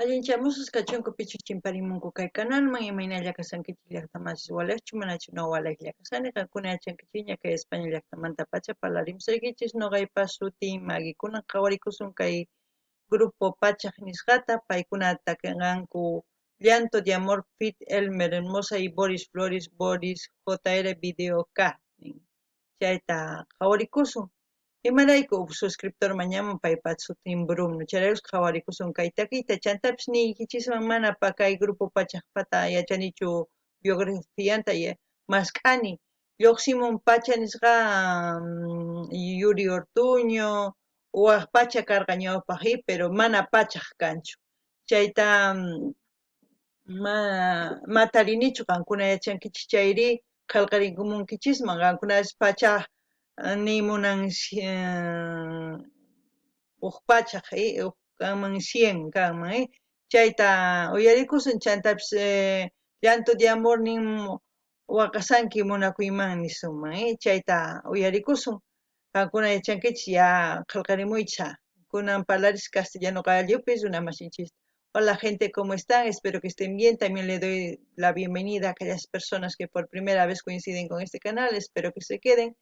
Allinchamusqas kachunku pichus chimparimunku kay kanalman, imaynalla kashankichis llaqtamasis walejchu manachu no walejlla kashani, qankuna yachankichikña kay España llaqtamantapacha parlarimusaykichis noqaypa sutiy Maggie. Kunan qhawarikusun kay grupo Pachaj nisqata, paykuna takinqanku Llanto de Amor feat Elmer Hermosa y Boris Flores Boris JR Video K nin. Chayta qhawarikusun. Imarayku uj suscriptor mañamun paypa sutin Bruno, chayraykus qhawarikusun kay takiyta, chantapis niykichisman mana pa kay grupo Pachajpata yachanichu biografianta mask'ani. Lluqsimun Pacha nisqa Yuri Ortuño, waj Pacha karqa ñawpaqi, pero mana Pachaj kanchu. Chayta ma tarinichu, qankuna yachankichis chayri qhelqarikumunkichisman, qankunapas Pachaj ni munan uj pachaj, uj kanman 100 kanman, chayta uyarikusun, chantapis Llanto de Amor nin waqasanki munakuyman nisunman, chayta uyarikusun. Qankuna yachankichis ya qhelqarimuychis, kunan parlaris castellano qallupi runa masinchista. Hola gente, ¿cómo están? Espero que estén bien. También le doy la bienvenida a aquellas personas que por primera vez coinciden con este canal. Espero que se queden.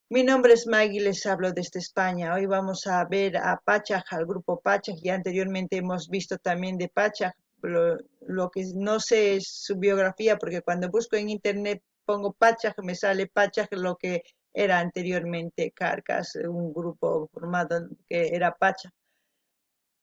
Mi nombre es Maggie, les hablo desde España. Hoy vamos a ver a Pachaj, al grupo Pachaj. Ya anteriormente hemos visto también de Pachaj. Lo que no sé es su biografía, porque cuando busco en internet pongo Pachaj, me sale Pachaj, lo que era anteriormente Carcas, un grupo formado que era Pachaj.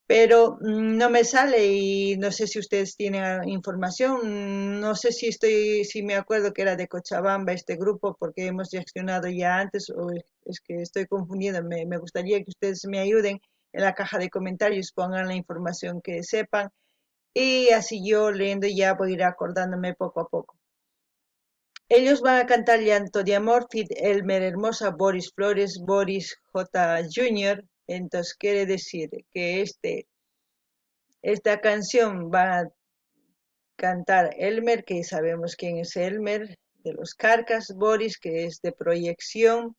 Pero no me sale y no sé si ustedes tienen información, no sé si me acuerdo que era de Cochabamba este grupo, porque hemos reaccionado ya antes, o es que estoy confundiendo. Me gustaría que ustedes me ayuden en la caja de comentarios, pongan la información que sepan, y así yo leyendo ya voy a ir acordándome poco a poco. Ellos van a cantar Llanto de Amor, feat Elmer Hermosa, Boris Flores, Boris J. Jr. Entonces quiere decir que esta canción va a cantar Elmer, que sabemos quién es Elmer, de los Carcas, Boris, que es de Proyección,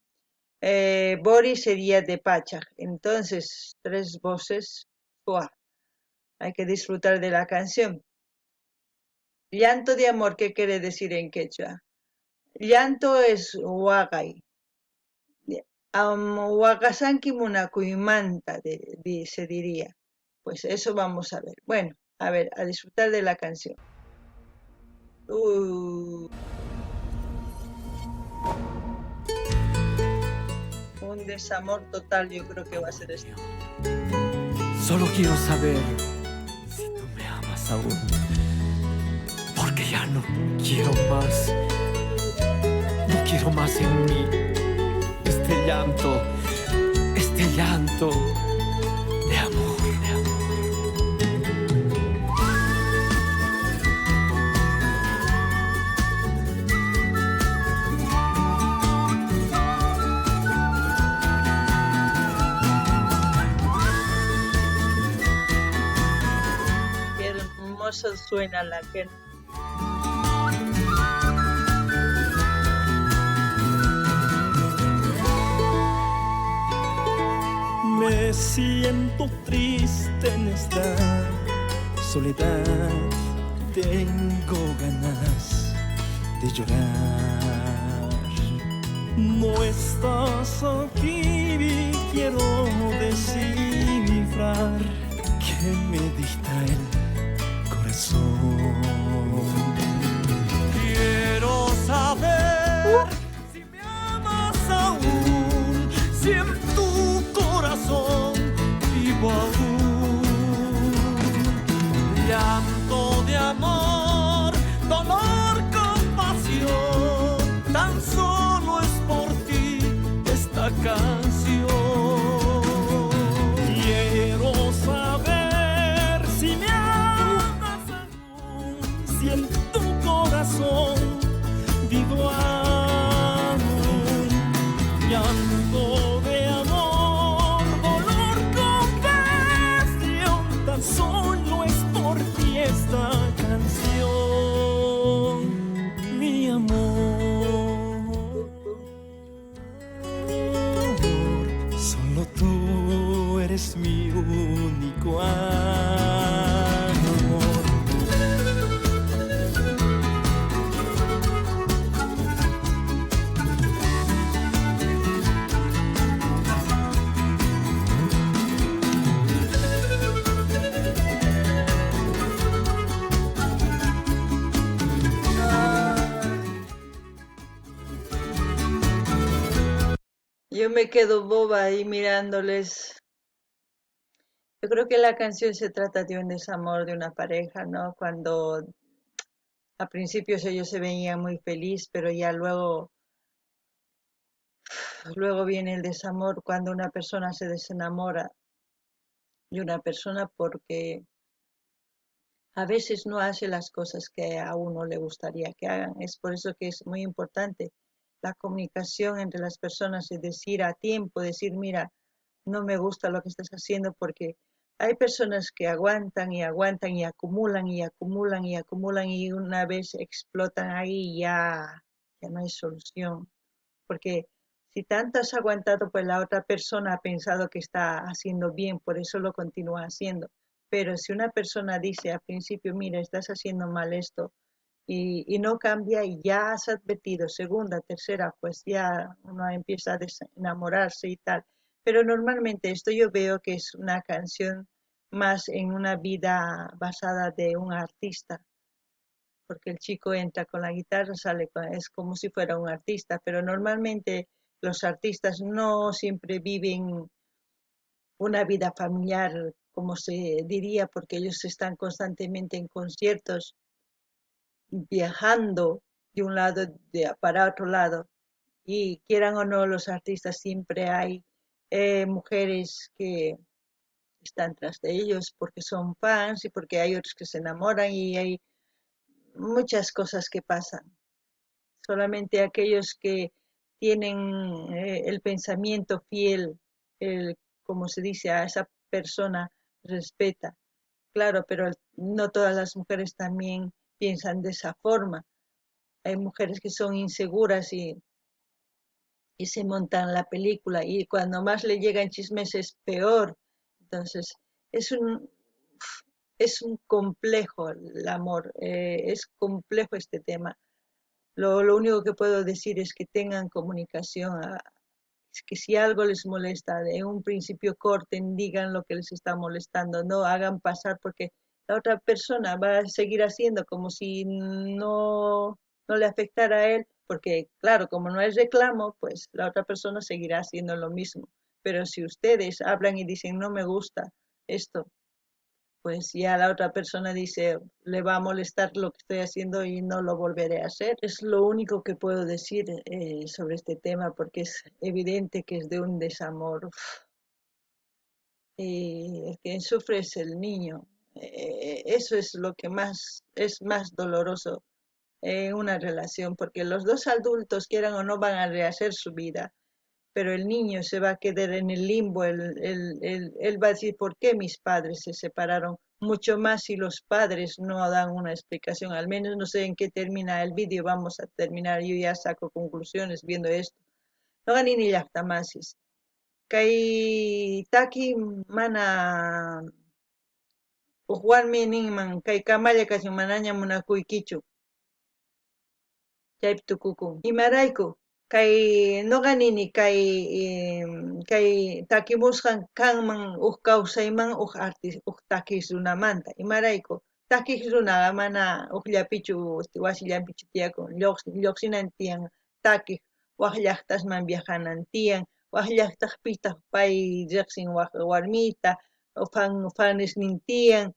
Boris sería de Pachaj. Entonces, tres voces, ¡fua! Hay que disfrutar de la canción. Llanto de amor, ¿qué quiere decir en quechua? Llanto es waqay. Waqasanki munakuymanta, se diría. Pues eso vamos a ver. Bueno, a ver, a disfrutar de la canción. Un desamor total, yo creo que va a ser esto. Solo quiero saber si tú me amas aún, porque ya no quiero más. No quiero más en mí este llanto, este llanto de amor, de amor. Qué hermoso suena la que. Me siento triste en esta soledad, tengo ganas de llorar. No estás aquí y quiero descifrar qué me dicta el corazón. Quiero saber si me amas aún, si en tu corazón vivo aún. Llanto de amor, dolor, compasión, tan solo es por ti esta canción. Quiero saber si me amas aún, si en tu corazón vivo aún. Llanto de amor, dolor, compasión, tan solo es por ti Yo me quedo boba ahí mirándoles. Yo creo que la canción se trata de un desamor de una pareja, ¿no? Cuando a principios ellos se veían muy feliz, pero ya luego viene el desamor cuando una persona se desenamora de una persona porque a veces no hace las cosas que a uno le gustaría que hagan. Es por eso que es muy importante la comunicación entre las personas y decir a tiempo, decir, mira, no me gusta lo que estás haciendo, porque hay personas que aguantan y aguantan y acumulan y acumulan y acumulan y una vez explotan ahí ya no hay solución. Porque si tanto has aguantado, pues la otra persona ha pensado que está haciendo bien, por eso lo continúa haciendo. Pero si una persona dice al principio, mira, estás haciendo mal esto, y no cambia y ya has advertido, segunda, tercera, pues ya uno empieza a desenamorarse y tal. Pero normalmente esto yo veo que es una canción más en una vida basada de un artista, porque el chico entra con la guitarra, sale con, es como si fuera un artista, pero normalmente los artistas no siempre viven una vida familiar, como se diría, porque ellos están constantemente en conciertos, viajando de un lado para otro lado, y quieran o no, los artistas siempre hay mujeres que están tras de ellos porque son fans y porque hay otros que se enamoran y hay muchas cosas que pasan. Solamente aquellos que tienen el pensamiento fiel, como se dice, a esa persona respeta. Claro, pero no todas las mujeres también piensan de esa forma. Hay mujeres que son inseguras y se montan la película, y cuando más le llegan chismes es peor. Entonces, es un complejo el amor, es complejo este tema. Lo único que puedo decir es que tengan comunicación, es que si algo les molesta, de un principio corten, digan lo que les está molestando, no hagan pasar, porque la otra persona va a seguir haciendo como si no le afectara a él, porque claro, como no hay reclamo, pues la otra persona seguirá haciendo lo mismo. Pero si ustedes hablan y dicen, no me gusta esto, pues ya la otra persona dice, le va a molestar lo que estoy haciendo y no lo volveré a hacer. Es lo único que puedo decir sobre este tema, porque es evidente que es de un desamor. Y el que sufre es el niño. Eso es lo que más es más doloroso en una relación, porque los dos adultos, quieran o no, van a rehacer su vida, pero el niño se va a quedar en el limbo. Él va a decir, ¿por qué mis padres se separaron? Mucho más si los padres no dan una explicación. Al menos no sé en qué termina el vídeo, vamos a terminar, yo ya saco conclusiones viendo esto. No ganini llaqtamasis. Kay taki mana uj warmi ninman kay kamalla kachun manaña munakuykichu. Chaypi tukukun. Imarayku kay noqa nini kay takimusqan kanman uj kawsayman uj artista uj takiq runamanta. Imarayku takiq runaqa mana ujllapichu wasillanpichu tiyakun, lluqsinan tiyan takiq, waj llaqtasman viajanan tiyan, waj llaqtaqpitaq pay riqsin waj warmita, fanesnin tiyan,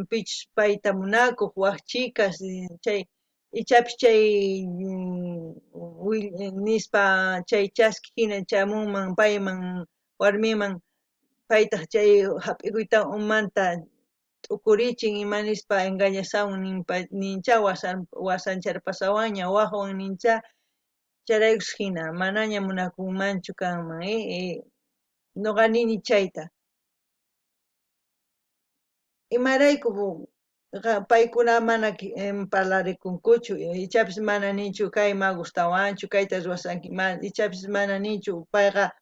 pichus payta munakuq waj chicas, chay ichapis chay nispa chay chaski hina chamunman payman warmiman, paytaq chay hap'ikuyta umanta t'ukurichin ima nispa engañasawan nincha wasancharpasawanña wajwan nincha, chayraykus hina manaña munakunmanchu kanman, noqa nini chayta. Imarayku paykuna mana parlarikunkuchu, ichapis mana ninchu kay ma gustawanchu, kayta ruwasanki, ichapis mana ninchu payqa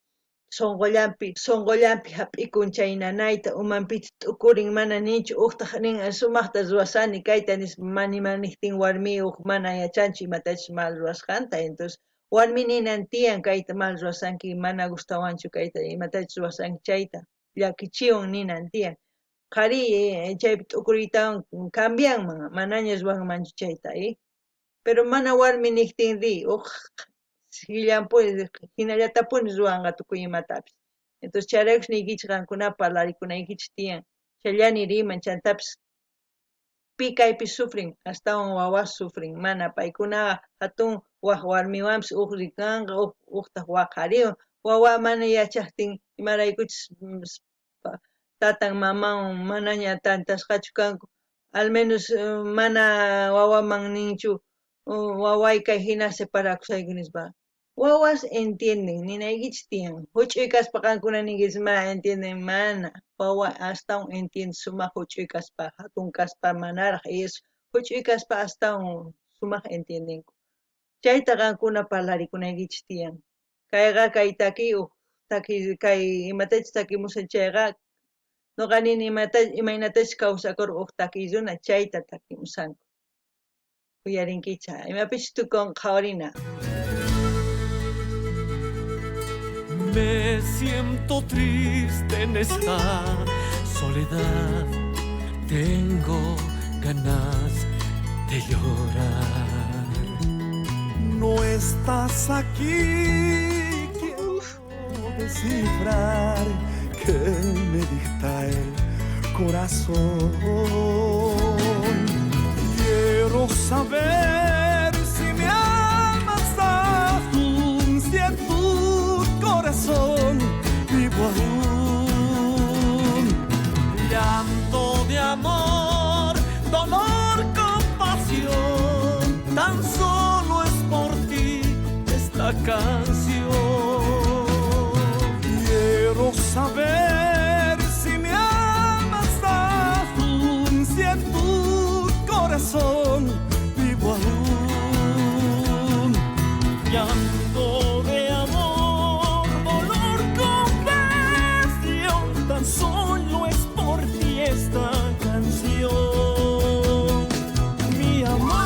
sonqollanpi hap'ikun chay nanayta, umanpitaq t'ukurin, mana ninchu ujtaq nin sumaqta ruwasani kayta nispa, mana niqtin warmi uj mana yachanchu imatachus mal ruwasqanta. Entonces warmi ninan tiyan kayta mal ruwasanki, mana gustawanchu kayta imatachus ruwasanki chayta, llakichiwan ninan tiyan. Qhari chaypi t'ukuriytawan cambianman, manaña ruwanmanchu chayta, pero mana warmi niqtinri uj Seguillanpuni, jinallatapuni ruwanqa tukuy imatapis. Entonces chayraykus niykichej qankuna parlarikunaykichej tiyan. Chayllani riman, chantapis pi kaypi sufrin, astawan wawas sufrin, mana paykunaqa jatun waj warmiwanpis uj rikanqa, ujtaj waj qhariwan. Wawa mana yachajtin imaraykuchus tatan mamanwan manaña tantasqachu kanku, al menos mana wawaman ninchu waway kay jina separakusqayku nispa. Wawas entienden, ninaykichis tiyan. Juch'uy kaspa qankuna ninkichis mana entienden, mana. Wawa astawan entiende sumaj juch'uy kaspa, jatun kaspa manaraj. Y eso, juch'uy kaspa astawan sumaj entiendenku. Chayta qankuna parlarikunaykichis tiyan. Kayqa kay takiy uj takiy kay imatachus takimusan chayqa noqa nini imaynatachus kawsakorqa uj takiy runa chayta takimusanku. Uyarinkicha, imapichus tukun qhawarina. Me siento triste en esta soledad, tengo ganas de llorar. No estás aquí, quiero descifrar que me dicta el corazón. Quiero saber si me amas aún, si en tu corazón vivo aún. Llanto de amor, dolor, compasión, tan solo es por ti esta canción. Quiero saber si me amas aún, si en tu corazón vivo aún. Llanto de amor, dolor, compasión, tan solo es por ti esta canción. Mi amor.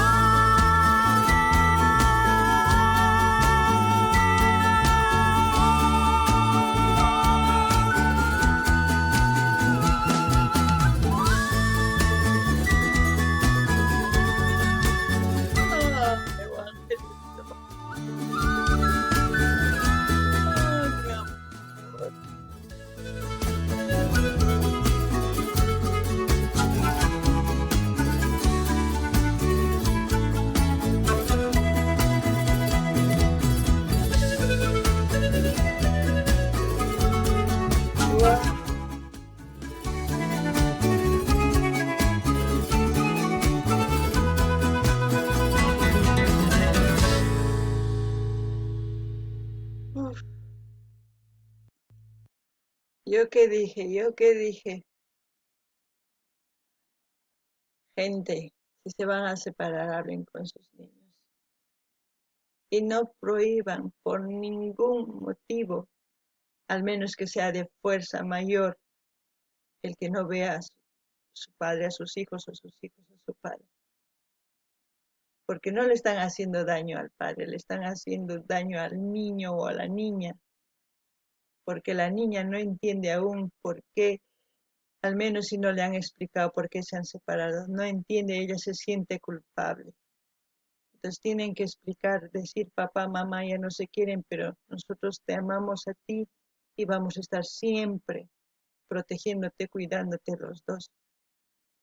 ¿Yo qué dije? ¿Yo qué dije? Gente, si se van a separar, hablen con sus niños. Y no prohíban por ningún motivo, al menos que sea de fuerza mayor, el que no vea a su padre a sus hijos o sus hijos a su padre. Porque no le están haciendo daño al padre, le están haciendo daño al niño o a la niña. Porque la niña no entiende aún por qué, al menos si no le han explicado por qué se han separado, no entiende, ella se siente culpable. Entonces tienen que explicar, decir, papá, mamá, ya no se quieren, pero nosotros te amamos a ti y vamos a estar siempre protegiéndote, cuidándote los dos.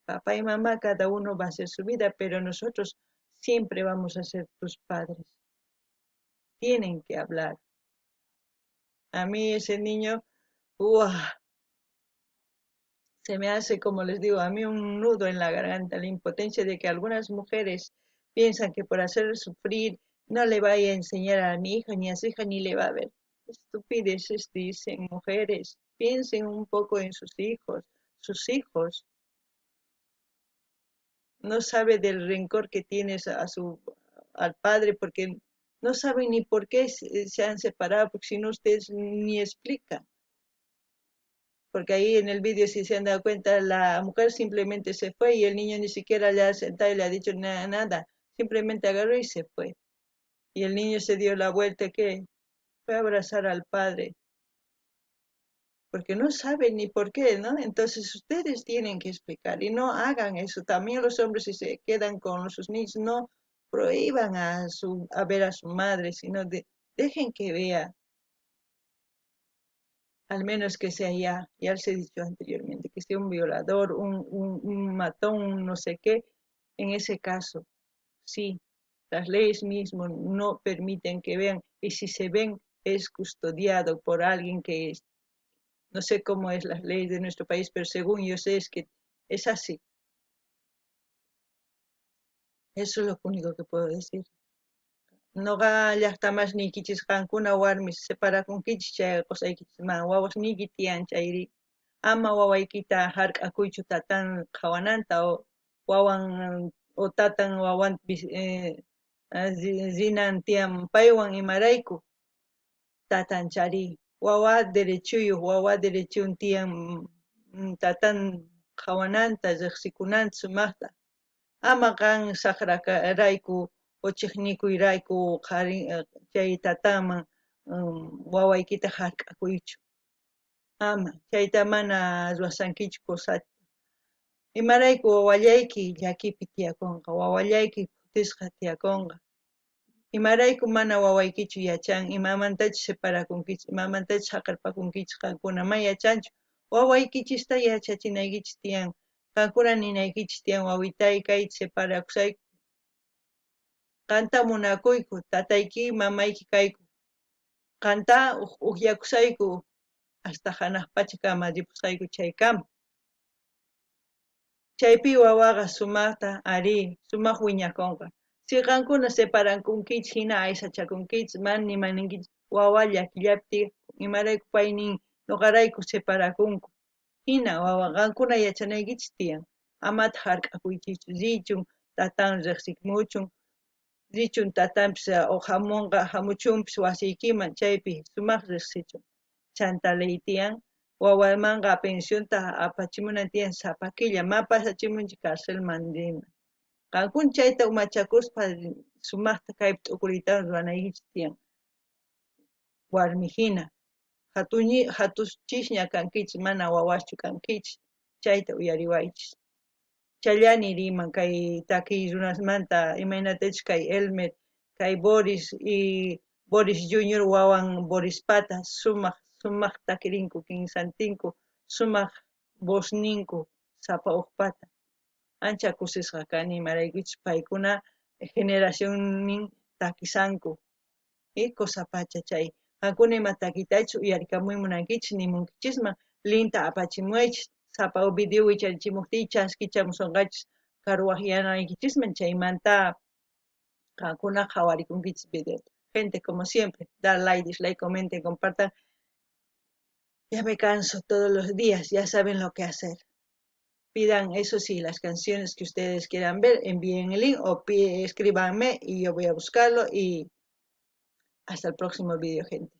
Papá y mamá, cada uno va a hacer su vida, pero nosotros siempre vamos a ser tus padres. Tienen que hablar. A mí ese niño, ¡uah!, se me hace, como les digo, a mí un nudo en la garganta, la impotencia de que algunas mujeres piensan que por hacer sufrir no le vaya a enseñar a mi hija ni a su hija ni le va a ver. Estupideces dicen mujeres, piensen un poco en sus hijos, sus hijos. No sabe del rencor que tienes al padre porque no saben ni por qué se han separado, porque si no ustedes ni explican. Porque ahí en el vídeo, si se han dado cuenta, la mujer simplemente se fue y el niño ni siquiera le ha sentado y le ha dicho nada. Simplemente agarró y se fue. Y el niño se dio la vuelta, ¿qué? Fue a abrazar al padre. Porque no saben ni por qué, ¿no? Entonces ustedes tienen que explicar y no hagan eso. También los hombres, si se quedan con sus niños, no prohíban a ver a su madre, sino Dejen que vea, al menos que sea ya, ya les he dicho anteriormente, que sea un violador, un matón, no sé qué, en ese caso, sí, las leyes mismo no permiten que vean, y si se ven, es custodiado por alguien que es, no sé cómo es las leyes de nuestro país, pero según yo sé es que es así. Eso es lo único que puedo decir. Noqa llajtamasniykichis qankuna warmis separakunkichis chay qosaykichis wawasniyki tiyan chayri ama wawaykita jark'akuychu tatan qhawananta o wawan o tatan wawan rinan tiyan paywan imarayku tatan chari wawa derechuyoj wawa derechun tiyan tatan qhawananta rejsikunanta sumajta ama qan sajrarayku o chejnikuyrayku qhari chay tatanman wawaykita jark'akuychu ama chayta mana ruwasankichu cosata imarayku wawallayki llakipi tiyakonqa wawallayki phutisqa tiyakonqa imarayku mana wawaykichu yachan imamantachus separakunkichis imamantachus saqerpakunkichis qankuna mana yachanchu wawaykichista yachachinaykichis tiyan qankuna ninaykichis tiyan wawitay kayta separakusayku qanta munakuyku tatayki mamayki kayku qanta ujyakusayku hasta janaj pachakama ripusqayku chaykama chaypi wawaqa sumajta arí sumaj wiñakonqa si qankuna separankunkichis jina aysachakunkichis mana nimaninkichis wawa llakillapi imarayku pay nin noqarayku separakunku jina wawa qankuna yachanaykichis tiyan amata jark'akuychischu richun tatan rejsikmuchun richun tatanpis o jamonqa jamuchunpis wasiykiman chaypi sumaj rejsichun chanta ley tiyan wawamanqa pensionta apachimunan tiyan sapa killa ma pasachimunchik carcelman rina qankuna chayta umachakuspa sumajta kaypi t'ukuriytawan ruwanaykichis tiyan warmi jina jatuchisña kankichis mana wawaschu kankichis chayta uyariwaychis chayllani riman kay takiy runasmanta imaynatachus kay Elmer kay Boris y Boris Junior wawan Borispata sumaj sumaj takirinku kinsantinku sumaj vozninku sapa ujpata ancha kusisqa kani imaraykuchus paykuna generacionnin takisanku y cosa pacha chay qankuna ima takitachus uyarikamuy munankichis nimunkichisman linkta apachimuwaychis sapa video wicharichimojtiy chaskichamusonqachis karuwajyanaykichisman chaymanta qankuna qhawarikunkichis videota. Gente, como siempre, dar like, dislike, comenten, compartan. Ya me canso todos los días, ya saben lo que hacer. Pidan, eso sí, las canciones que ustedes quieran ver, envíen el link o escríbanme y yo voy a buscarlo y hasta el próximo video, gente.